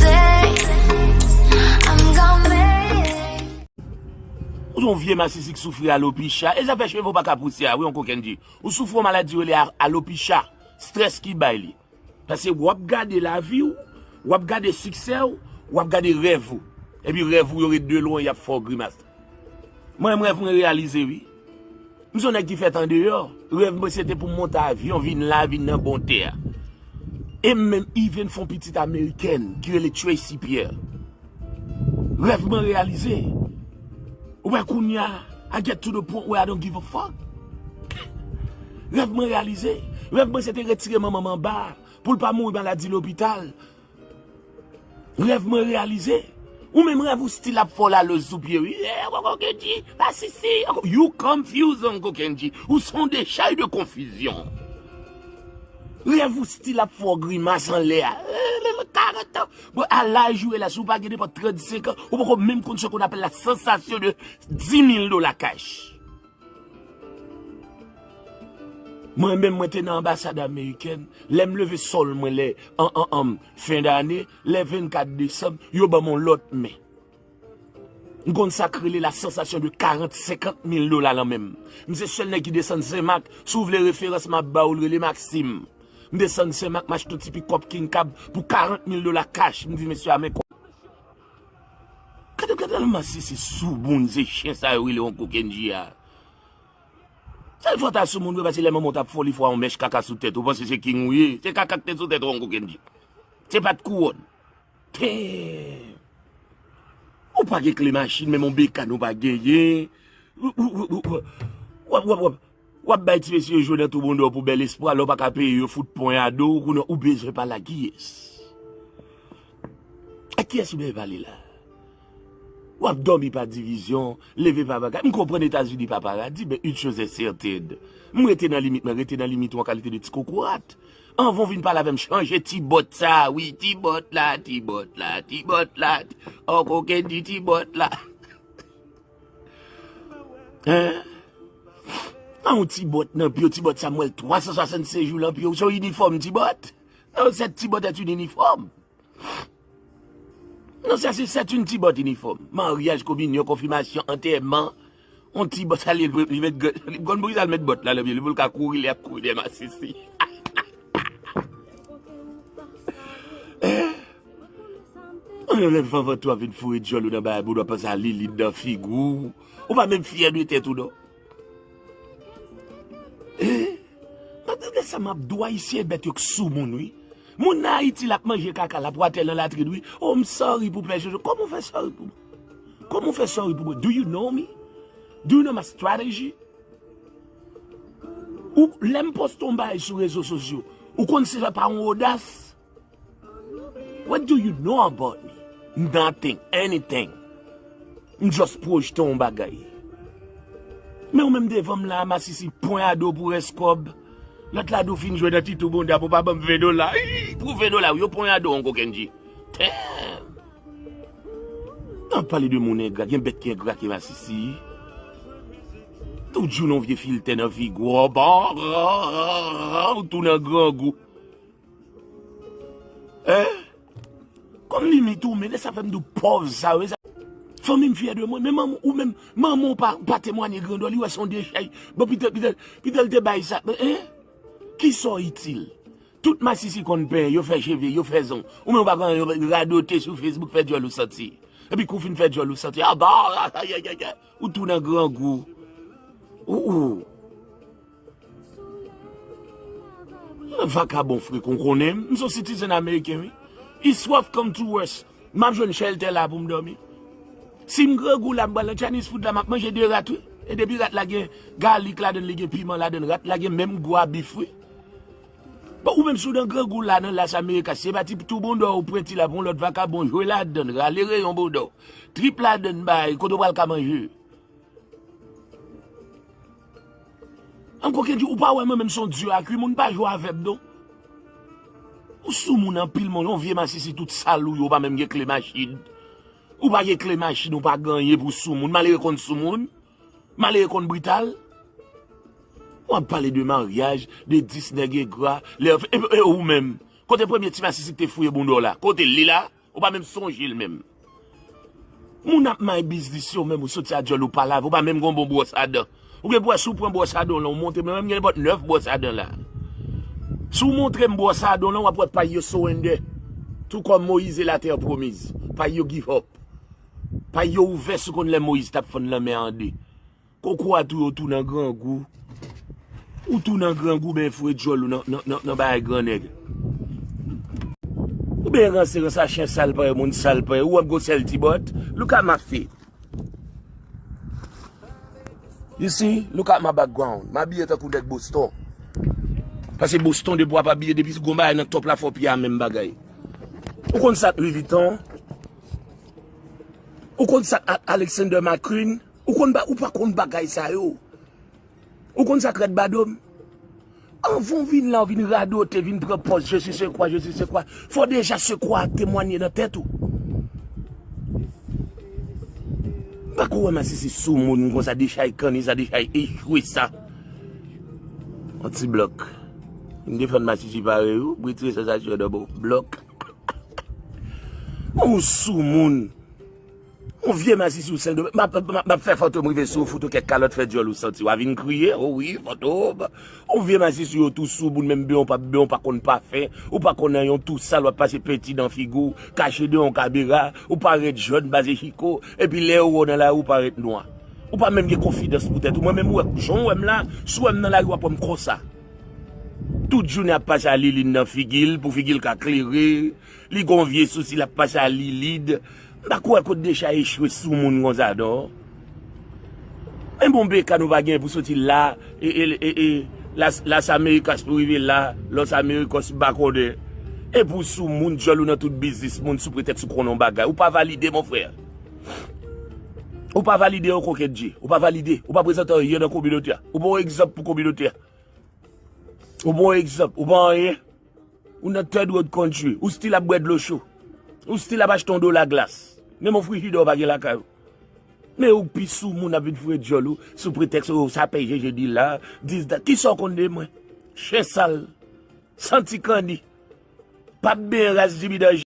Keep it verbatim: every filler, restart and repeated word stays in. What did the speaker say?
Day, I'm gonna make it. Ou se yon vye masisi k soufri alopecia. E sa fè cheve w pa ka pouse a, wi, Oncle Kendji. Ou soufri yon maladi rele a-, alopecia. Strès ki bay li. Paske w ap gade lavi w, w ap gade siksè w, w ap gade rèv ou. Epi rèv ou yo ret de lwen, y ap fè w grimas. Mwen, rèv mwen reyalize, wi. M se yon nèg ki fèt andeyò. Rèv mwen se te pou m monte avyon, vin la, vin nan bon tè a. E m menm, even fè yon pitit amerikèn ki rele Tracy Pierre. Rèv mwen reyalize. Ou wè kounye a, I get to the point where I don't give a fuck. Rèv mwen reyalize. Rèv mwen se te retire manman m anba pou l pa mouri maladi lopital. Rèv mwen reyalize. Ou menm rèv ou still ap fè w laloz sou pye, wi. Eh, Oncle Kendji, masisi. You confuse, Oncle Kendji. Ou se yon dechay de konfizyon. Rèv ou still ap fè w grimas anlè a. Eh, karant an. Bon, a laj ou ye la, si w pa gen nenpòt trannsenk an, ou poko menm konn ce qu'on appelle la sensation de dis mil dola cash. Mwen menm, mwen te nan anbasad amerikèn. Lè m leve sòl mwen lè an, an, an, fen dane, lè vennkat desanm, yo ban m yon lòt men. M konn sa k rele la sensasyon de karant, senkant mil dola nan men m. M se sèl nèg ki desann Senmak. Si w vle referans, m ap ba w l, rele Maxime. M desann Senmak, m achte yon ti pikòp King Cab pou karant mil dola cash. M di mesye a, men kò. Gade, gade, gade, masisi soumoun, se chen sa yo rele Oncle Kendji a. Sèl fòt a soumoun, wi, paske lè manman w t ap fè w, li fè w yon mèch kaka sou tèt ou, ou panse se king ou ye. Se kaka k te sou tèt ou, Oncle Kendji. Se pa t kouwòn. Damn. Ou pa gen kle machin, menm yon bekàn ou pa genyen. W ap, w ap, w ap, w ap bay ti mesye yo jwe nan tou bonda w pou bèl espwa, lè w pa ka peye yo fout ponyade w, kounye a ou bezwen pale ak kiyès? Ak kiyès ou bezwen pale la? W ap dòmi pa divizyon, leve pa bagay. M konprann Etazini pa paradi, men une chose est certaine. M rete nan limit mwen, rete nan limit yon kalite de ti kokorat. Anvan w vin pale avè m, chanje ti bòt sa, wi, ti bòt la, ti bòt la, ti bòt la, ti, Oncle Kendji, ti bòt la. Hein? An yon ti bòt nan pye w, ti bòt sa m wè l twa san swasannsèz jou nan pye w, se yon inifòm ti bòt? Non, cette ti bòt est une uniforme. Non, sa se, c'est une ti bòt inifòm. Maryaj, kominyon, konfimasyon, antèman. On ti bòt, sa li, li met, li konn pou ki sa l met bòt la nan pye li, pou l ka kouri, li ap kouri dèyè masisi. Hein? Anlè fanfan tou ap vin foure djòl ou nan bagay, pou w panse a Lilith nan figi w. Ou pa menm fyè de tèt ou, non. Eh? Gade sa m ap di w, Ayisyen bèt yo k soumoun, wi. Moun nan Ayiti, l ap manje kaka, l ap watè nan latrin, wi. Oh, m sorry pou pè Jojo. Kòman w fè sorry pou mwen? Kòman w fè sorry pou mwen? Do you know me? Do you know my strategy? Ou, lè m poste yon bagay sou rezo sosyo, ou konn se pa yon odas? What do you know about me? Nothing, anything. M just pwojte yon bagay. Men ou menm devan m la, masisi, ponyade w pou rès kòb. Lòt la di w fin jwe nan ti tou bonda pou pa ban m ven dola. Ii, pou ven dola, wi, yo ponyade w, Oncle Kendji. Damn! N ap pale de moun engra, gen bèt ki engra ke masisi. Tout jou nan vye filtè nan figi w, ou tou nan grangou. Hein? Konn limit ou, men lè sa fè m di w pòv sa yo, sa. Fanmi m fyè de mwen, men manman ou menm, manman w pa, pa temwanye grandè w, li wè se yon dechay. Bon, pito, pito, pito l te bay sa, hein? Kisa w itil? Tout masisi konn penyen, yo fè cheve, yo fè zong. Ou menm ou pa konn anyen, yo radote sou Facebook, fè djòl ou santi. Epi kou fin fè djòl ou santi, aba, ayayayay, ou tou nan grangou. Ou, ou. Vakabon frekon konnen m, m se yon citizen ameriken, wi. It's worse come to worse. M ap jwenn shelter la pou m dòmi. Si m grangou la, m pral nan Chinese food la, m ap manje de rat, wi. E depi rat la gen galik ladann, li gen piman ladann, rat la gen menm gou a bif, wi. Bon, ou menm si w nan grangou la, nan Las Americas, se pa ti tou bonda w pwenti la pou yon lòt vakabon jwe ladann, rale reyon bonda w. Trip ladann, bay, kote w pral ka manje. Ankò Kendji, ou pa wè mwen menm se yon dye a kwi, moun pa jwe avè m non. Ou soumoun anpil, mon, yon vye masisi tout sal ou ye, ou pa menm gen kle machin. Ou pa gen kle machin, ou pa gen anyen pou soumoun. Malere konn soumoun. Malere konn brital. W ap pale de maryaj, de dis nèg engra, lè, e, e ou menm? Kote premye ti masisi ki te fouye bonda w la? Kote l, li la? Ou pa menm sonje l menm. Moun ap may biznis yo menm, ou soti a djòl ou pa lave, ou pa menm gon bon bwòs a dan. Ou gen pou wè si w pran bwòs a dan w lan, ou montre m, menm gen nenpòt nèf bwòs a dan la. Si w montre m bwòs a dan w lan, w ap wè pay yo surrender. Tou kòm Moyiz e latè pwomiz. Pay yo give up. Pay yo ouvè sou konn lè Moyiz t ap fann lanmè an de. Koko a tou yo tou nan grangou. Ou tou nan grangou, ben foure djòl ou nan, nan, nan, nan bagay gran nèg. Ou ben ranse, ranse a chen sal parèy moun sal parèy. Ou wè m gon sèl ti bòt. Look at my feet. You see? Look at my background. M abiye tankou nèg Boston. Paske Boston, depi w ap abiye, depi gon bagay nan top la, fò pye a menm bagay. Ou konn sa k Louis Vuitton? Ou konn sa k A-, Alexander McQueen? Ou konn ba-, ou pa konn bagay sa yo. Ou konn sa k Red Bottom? Anvan w vin la, w vin radote, vin pran pòz, je suis ce quoi, je suis ce quoi. Fò deja ce quoi a temwanye nan tèt ou. M pa ko wè masisi sou moun konsa, dechay kanni sa, dechay echwe sa. Yon ti blòk. M defann masisi parèy ou, retire sansasyon nan bon blòk. Ou sou moun. Yon vye masisi ou Sendomeng. M ap, m ap, m ap fè Fantom rive sou ou, fout ou kèk kalòt, fè djòl ou santi. W a vin kriye, o wi, Fantom. Yon vye masisi yo tou sou moun, menm ben w pa, ben w pa konn pafen. Ou pa konn nan yon tou sal, w ap pase penti nan figi w, kache de yon kamera, ou parèt jòn, baze chiko, epi lè yo wè w nan lari, ou parèt nwa. Ou pa menm gen konfidans pou tèt ou. Mwen menm, ou wè, jan w wè m la, si w wè m nan lari, w ap wè m konsa. Tout jounen ap pase a lilin nan figi l, pou figi l ka klere. Li gon vye sousi, l ap pase a lilid. M pa kwè kot decha echwe sou moun konsa, non. Men bon, beka nou pa gen pou soti la, e, e, e, e, Las, Las Americas pou rive la, Los Americos m pa konnen. E pou sou moun, djòl ou nan tout biznis moun sou pretèks ou konnen yon bagay. Ou pa valide, mon frè. Ou pa valide yon kokenn dje. Ou pa valide. Ou pa prezante anyen nan kominote a. Ou pa yon egzanp pou kominote a. Ou pa yon egzanp. Ou pa anyen. Ou nan third world country. Ou still ap bwè dlo cho. Ou still ap achte yon dola glas. Menm yon frijidè ou pa gen lakay ou. Men ou pi sou moun ap vin foure djòl ou sou pretèks ou sa pè Jeje di la, dis dat. Kisa w konn de mwen? Chen sal. Santi kanni. P ap benyen ras dibidanj.